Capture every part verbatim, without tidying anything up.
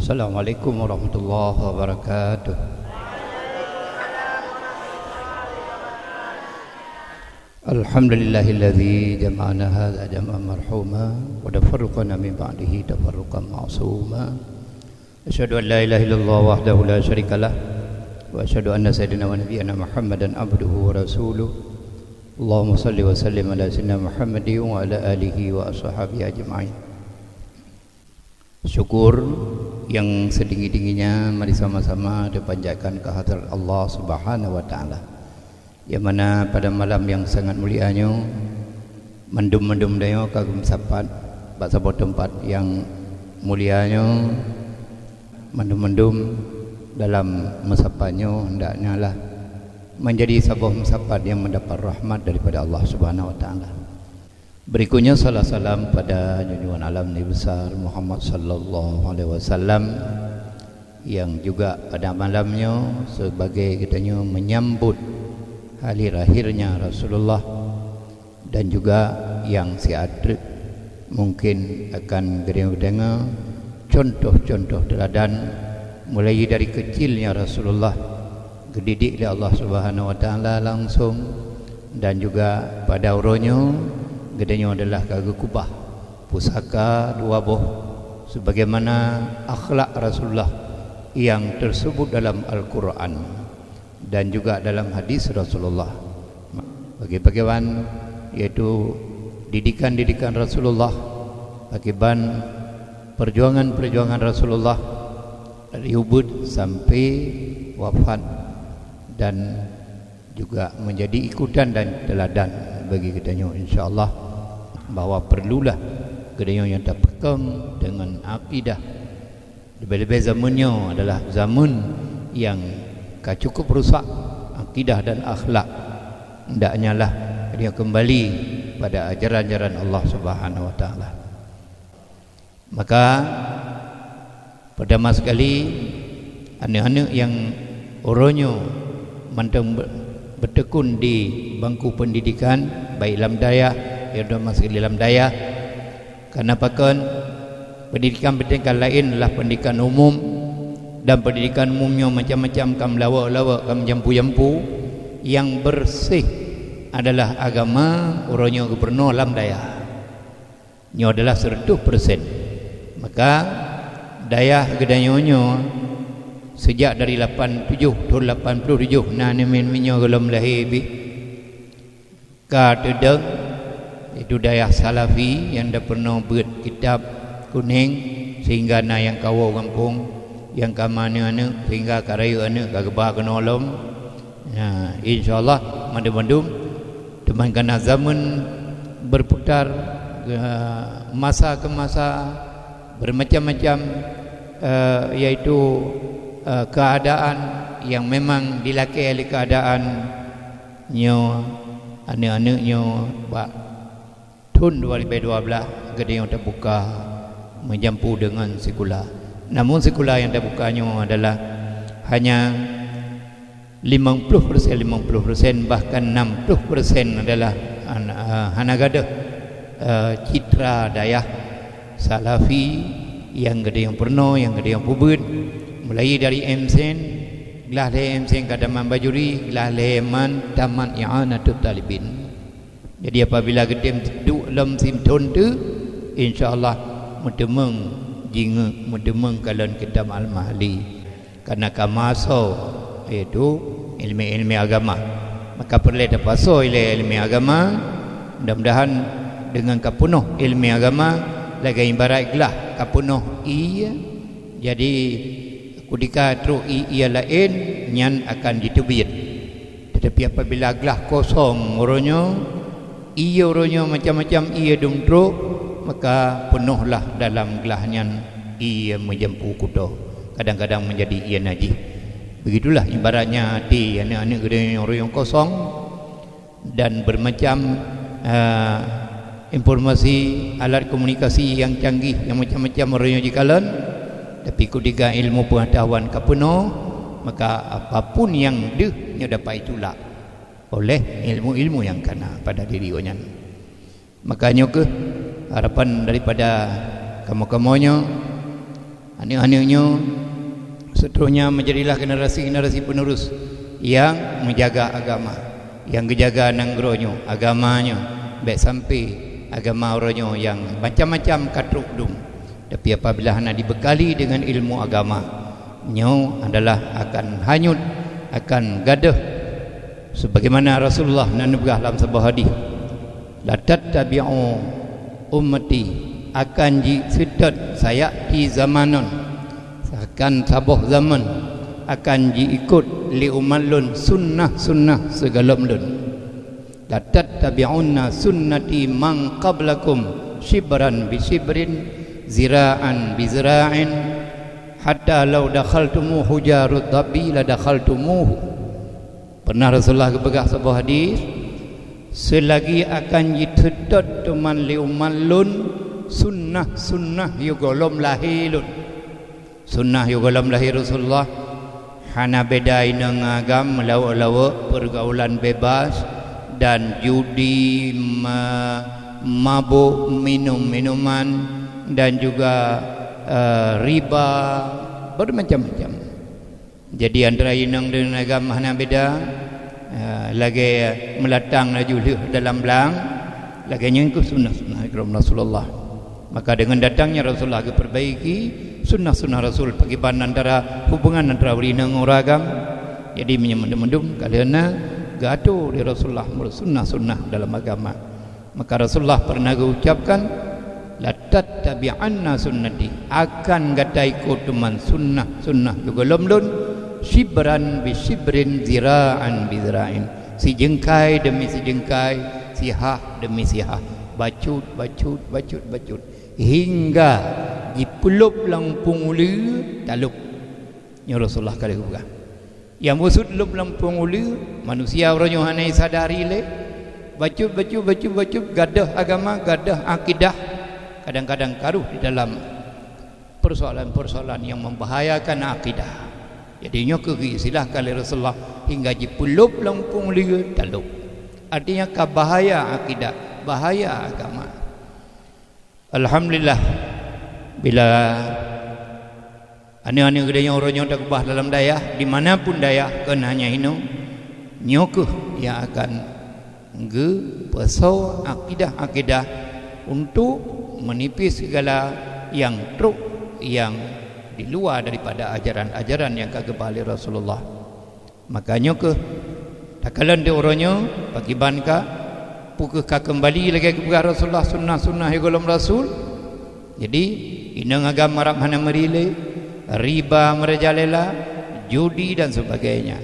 Assalamualaikum warahmatullahi wabarakatuh. Alhamdulillahilladzi jama'ana hadza jam'an marhuma wa tafarraqana min ba'dihi tafarraqan ma'suma. Asyhadu an la ilaha illallah wahdahu la syarikalah wa asyhadu anna sayyidina wa nabiyyana Muhammadan abduhu wa rasuluh. Allahumma shalli wa sallim ala sayyidina Muhammadin wa ala alihi wa ashabihi ajma'in. Syukur yang setinggi-tingginya mari sama-sama dipanjatkan ke hadirat Allah Subhanahu wa Ta'ala. Yang mana pada malam yang sangat mulia nyoe, mandum-mandum tanyoe ka meusapat bak saboh teumpat yang mulia nyoe, mandum-mandum dalam meusapat nyoe hendaknya lah menjadi saboh meusapat yang mendapat rahmat daripada Allah Subhanahu wa Ta'ala. Berikutnya, salam-salam pada junjungan alam Nabi besar Muhammad sallallahu alaihi wasallam, yang juga pada malam nyoe sebagai geutanyoe menyambut hari lahirnya Rasulullah, dan juga yang siat treuk mungkin akan geutanyoe deungoe contoh-contoh teladan mulai dari kecilnya Rasulullah geudidik lé Allah Subhanahu wa Ta'ala langsung, dan juga pada uroe nyoe geutanyoe adalah ka geukubah pusaka dua boh sebagaimana akhlak Rasulullah yang tersebut dalam Al-Quran dan juga dalam hadis Rasulullah. Bagi pakaian, yaitu didikan-didikan Rasulullah, pakaian perjuangan-perjuangan Rasulullah dari ubit sampai wafat, dan juga menjadi ikutan dan teladan bagi geutanyoe, insya Allah, bahwa perlulah geutanyoe nyang tapeukong dengan akidah. Leubeh-leubeh zaman nyoe adalah zaman yang ka cukup rusak akidah dan akhlak. Hendaknya lah dia kembali pada ajaran-ajaran Allah Subhanahu wa Ta'ala. Maka, pertama sekali, aneuk-aneuk nyang uroe nyoe mantong be-, beuteukon di bangku pendidikan, baik lam dayah, ya, terutama sekali lam dayah. Karena pakon, pendidikan-pendidikan laén adalah pendidikan umum, dan pendidikan umum nyoe macam-macam, ka meulawok-lawok, ka meujampu-jampu. Nyang beureuséh adalah agama, uroe nyoe geupeurunoe lam dayah. Nyoe adalah seratus persen. Maka, dayah geutanyoe nyoe, sejak dari lapan tujoh, thon lapan ploh tujoh, na nyoe gohlom lahé pih, ka teudong, yaitu dayah Salafi nyang tapeurunoe beuet kitab kunéng, sehingga na nyang kawoe u gampông, nyang ka meuaneuk-aneuk, sehingga ka rayeuk aneuk ka geuba keunoe lom. Nah, insya Allah, mandum-mandum, teuma karena zaman berputar, eh, masa ke masa, bermacam-macam, eh, yaitu, eh, keadaan yang memang dilakée oleh keadaan nyoe, aneuk-aneuk nyoe bak thon dua ribèe dua blaih geutanyoe tabuka meujampu deungon sikula. Namun sikula nyang tabuka nyoe adalah hanya limong ploh persen, limong ploh persen, bahkan enam ploh persen adalah han-, eh, hana gadôh, eh, citra dayah Salafi nyang geutanyoe peurunoe, nyang geutanyoe peubeuet, mulai dari M Sen, glah lhèe M Sen ka tamat bajuri, glah lhèe man tamat I'anatut Talibin. Jadi, apabila geutem duek lom sinton teuk, insya Allah meuteumeung jingeuk, meuteumeung kalon kitab Al-Mahli. Karena ka meuasoe, yaitu ileumèe-ileumèe agama. Maka peureulèe tapasoe ilèe ileumèe agama, mudah-mudahan deungon ka peunoh ileumèe agama, lagèe ibarat glah ka peunoh ié, jadi kutika trok ié-ié laén nyan akan jiteubiet. Tetapi apabila glah kosong uroe nyoe, ié uroe nyoe macam-macam ié dum trok, maka peunohlah dalam glah nyan ié meujampu kuto, kadang-kadang menjadi ié najih. Begitulah ibaratnya até aneuk-aneuk geutanyoe uroe nyoe kosong, dan bermacam, eh, informasi, alat komunikasi yang canggih, yang macam-macam uroe nyoe jikalon, tapi kutika ilmu pengetahuan ka peunoh, maka apapun yang deuh nyoe dapat itulak oleh ilmu-ilmu yang kana pada diri awaknyan. Maka nyoe kheueh harapan daripada kamoe-kamoe nyoe, Aneuk-aneuk nyoe seterusnya menjadilah generasi-generasi penerus yang menjaga agama, yang geujaga nanggroe nyoe, agama nyoe, bèk sampai agama uroe nyoe nyang macam-macam ka trok dum. Tapi apabila hana dibekali dengan ilmu agama, nyoe adalah akan hanyut, akan gadôh. Sebagaimana Rasulullah na neupeugah lam saboh hadis, "Latattabi'u ummati," akan jiseutôt, "sayati zamanun," akan saboh zaman akan jiikot lé umat lôn sunnah-sunnah sigohlom lôn. "Latattabi'unna sunnati man qablakum shibran bi shibrin, zira'an bi zira'in, hatta law dakhaltumuhu jarud dabbi la dakhaltumuhu." Pernah Rasulullah geupeugah saboh hadis, "Seulagi akan jiseutôt teuma lé umat lôn sunnah-sunnah yôh gohlom lahé lôn." Sunnah yôh gohlom lahé Rasulullah hana beda inong agam, meulawok-lawok, pergaulan bebas, dan judi, ma-, mabuk, minum minuman, dan juga, eh, riba, bermacam-macam. Jadi, antara inong deungon agam hana beda, eh, lagèe meulatang laju lheueh dalam blang, lagèe nyan keuh sunnah-sunnah ikram Rasulullah. Maka deungon datangnya Rasulullah geupeurbaiki sunnah-sunnah Rasul, pakriban antara hubungan antara ureueng inong ngon ureueng agam. Jadi, meunyoe mandum-mandum ka lheueh na geuatô lé Rasulullah meunurot sunnah-sunnah dalam agama. Maka Rasulullah pernah geuucapkan, "Latattabi'anna sunnati," akan gata ikot teuma sunnah-sunnah yôh gohlom lôn, "shibran bi shibrin, zira'an bi zira'in," sijeungkai deumi sijeungkai, sihah deumi sihah, bacut, bacut, bacut, bacut, hingga jipeulop lam pueng uleue talop. Nyoe Rasulullah ka lheueh geupeugah. Nyang maksud lop lam pueng uleue, manusia uroe nyoe hana jisadari lé. Bacut, bacut, bacut, bacut, gadôh agama, gadôh akidah, kadang-kadang ka rôh di dalam persoalan-persoalan yang membahayakan akidah. Jadi, nyoe keuh geuistilahkan lé Rasulullah hingga jipeulop lam pueng uleue talop. Artinya, ka bahaya akidah, bahaya agama. Alhamdulillah, bila aneuk-aneuk geutanyoe uroe nyoe takeubah dalam dayah, di mana pun dayah, kon hanya inoe, nyoe keuh nyang akan geupeusoe akidah-akidah untuk menipis segala nyang trok nyang di luwa daripada ajaran-ajaran nyang ka geuba lé Rasulullah. Maka nyoe keuh, takalon di uroe nyoe, pakriban ka, peu keuh ka keumbali lagèe geupeugah Rasulullah, sunnah-sunnah yôh gohlom Rasul. Jadi, inong agam harab hana meuri lé, riba merajalela, judi dan sebagainya.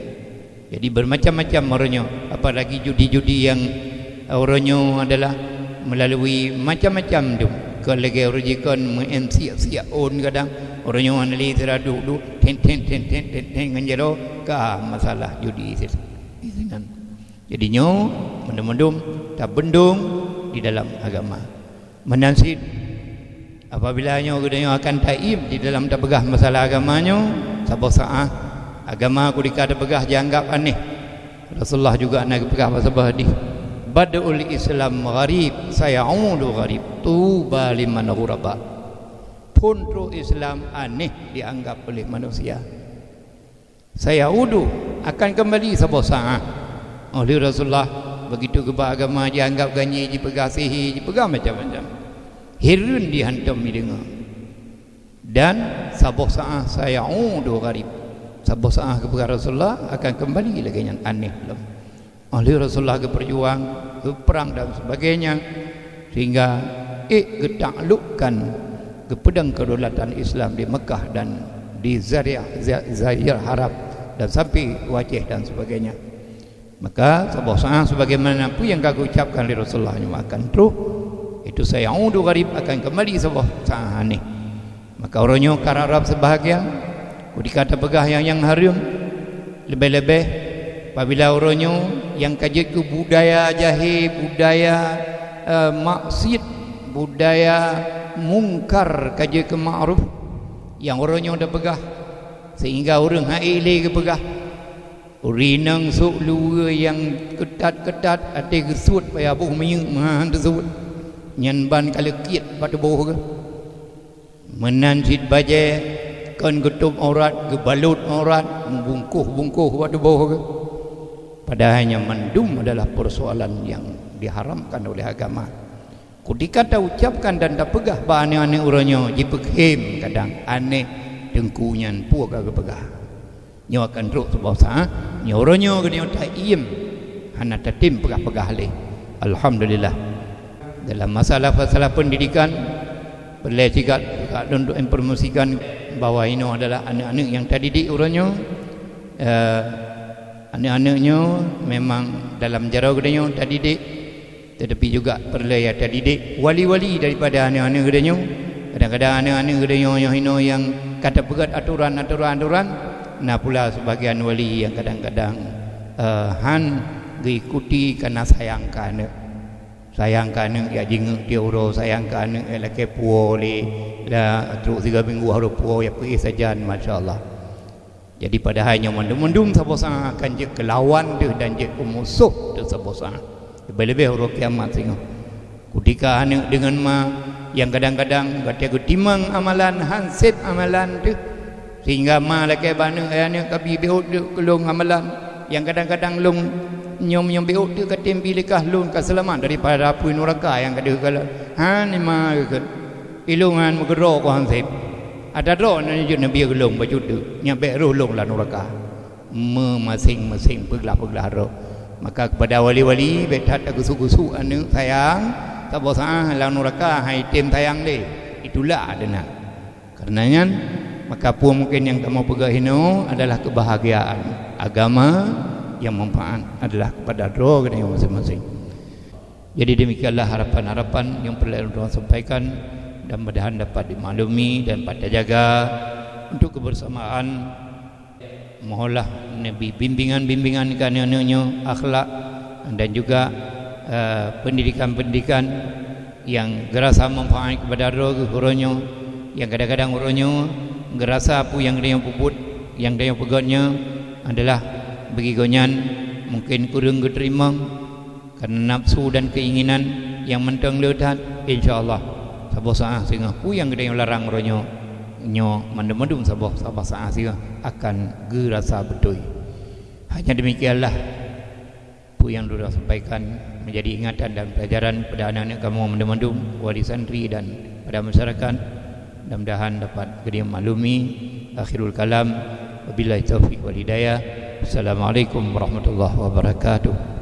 Jadi, bermacam-macam uroe nyoe, apalagi judi-judi nyang uroe nyoe adalah melalui macam-macam dum. Kon lagèe uroe jih kon meu-M C siak-siak ôn kadang. Uroe nyoe hana lé sira duek-duek, ten, ten, ten, ten, ten, ten ngon jaroe, ka masalah judi sit-, di sinan. Jadi nyoe, mandum-mandum tabeundong di dalam agama. Meunan cit, apabila nyoe geutanyoe akan taiem di dalam tapeugah masalah agama nyoe, saboh saát agama keudika tapeugah jianggap aneh. Rasulullah juga na geupeugah bak saboh hadih, "Bad'ul Islam gharib, sayaudu gharib, tuba liman ghuraba." Phon trok Islam aneh dianggap oleh manusia. Sayaudu, akan kembali saboh saát. Oleh Rasulullah, begitu geuba agama jianggap ganyée, jipeugah sihé, jipeugah macam-macam. Hireuen di hantom jideungoe. Dan saboh saát sayaudu gharib. Saboh saát geupeugah Rasulullah akan kembali lagèe nyan aneh lom. Oleh Rasulullah geupeurjuang, geuprang dan sebagainya, sehingga ék geutaklukkan geupeudong kedaulatan Islam di Mekah dan di Zaria-, Za-, Zairah Arab dan sampai u Aceh dan sebagainya. Maka saboh saát sebagaimana peue nyang ka geucapkan lé Rasulullah nyoe akan troh, itu sayaudu gharib, akan kembali saboh saát aneh. Maka uroe nyoe ka rab-rab seubahagian, keudika tapeugah nyang-nyang hareuem, leubeh-leubeh apabila uroe nyoe nyang ka jeuet keu budaya jahé, budaya, eh, maksiet, budaya mungkar ka jeuet keu ma'ruf, nyang uroe nyoe tapeugah, sehingga ureuëng han ék lé geupeugah. Ureuëng inong sôk luweue nyang keutat-keutat, até geusuet payah boh minyeuk meuhan teusuet, nyan ban ka leukiet bak tuboh geuh. Meunan cit bajée, Ôn geutôb aurat, geubalot aurat, meubungkôh-bungkôh bak tuboh geuh. Padahai nyan mandum adalah persoalan yang diharamkan oleh agama. Kutika taucapkan dan tapeugah bak aneuk-aneuk uroe nyoe, jipeukhém kadang, "Aneh, teungku nyan peue ka geupeugah?" Nyoe akan trok saboh saát, nyoe uroe nyoe geutanyoe taiem, hana tatem peugah-peugah lé. Alhamdulillah. Dalam masalah-masalah pendidikan, peureulée sigat, sigat lôn untuk informasikan bahwa inoe adalah aneuk-aneuk nyang tadidik uroe nyoe. Eh, aneuk-aneuk nyoe memang dalam jaroe geutanyoe tadidik, tetapi juga peureulée nyang tadidik wali-wali daripada aneuk-aneuk geutanyoe. Kadang-kadang aneuk-aneuk geutanyoe nyoe hinoe nyang ka tapeugét aturan-aturan, aturan, na pula sebagian wali nyang kadang-kadang, eh, han geuikuti karena sayang keu aneuk. Sayang keu aneuk, jak jingeuk tiep uroe, sayang keu aneuk, jak lakée puwoe lé, dah trok siga minggu harôh puwoe, jak peuéh sajan, masya Allah. Jadi, padahai nyoe mandum-mandum saboh saát akan jeuet keu lawan teuh dan jeuet keu musoh teuh saboh saát. Leubeh-leubeh uroe kiamat singoh. Kutika aneuk deungon ma nyang kadang-kadang gata geutimang amalan, han sép amalan teuh. Sehingga ma lakée bak aneuk, "Hai aneuk, kabi beuôt teuk keu lôn amalan nyang kadang-kadang lôn nyoe, nyoe beuôt teuk katem bi lé kah lôn ka seulamat daripada apui nuraka nyang ka deuh galak." "Han, ma," geukheun. "Ilôn han meukeudroe ku han sép. Ata droe na jeuet neubi keu lôn bacut teuk, nyan bék rôh lôn lam nuraka." Meumaséng-maséng peuglah-peuglah droe. Maka keupada wali-wali, bék that tageusu-geusu aneuk sayang, saboh saát lam nuraka han item sayang lé, itulak deunan. Karena nyan, maka peue mungken nyang kamoe peugah hinoe adalah keubahgiaan agama nyang manfaat adalah keupada droe geutanyoe maséng-maséng. Jadi, demikianlah harapan-harapan nyang peureulée ulôn sampaikan, dan mudah-mudahan dapat dimaklumi dan dapat tajaga untuk kebersamaan. Mohonlah neubi bimbingan-bimbingan keu aneuk-aneuk nyoe, akhlak dan juga, eh, pendidikan-pendidikan nyang geurasa manfaat keupada droe geuh uroe nyoe, nyang kadang-kadang uroe nyoe geurasa peue nyang geutanyoe peubuet, nyang geutanyoe peugét nyoe adalah bagi gobnyan mungken kureueng geuteurimong, karena nafsu dan keinginan nyang mantong le that, insya Allah, saboh saát singoh peue nyang geutanyoe larang uroe nyoe, nyoe mandum-mandum saboh, saboh saát singoh akan geurasa beutôi. Hanya demikianlah peue nyang lôn sampaikan menjadi ingatan dan pelajaran kepada aneuk-aneuk kamoe mandum-mandum, wali santri dan pada masyarakat. Mudah-mudahan dapat geutanyoe maklumi. Akhirul kalam. Wabillahi taufiq wal hidayah. Assalamualaikum warahmatullahi wabarakatuh.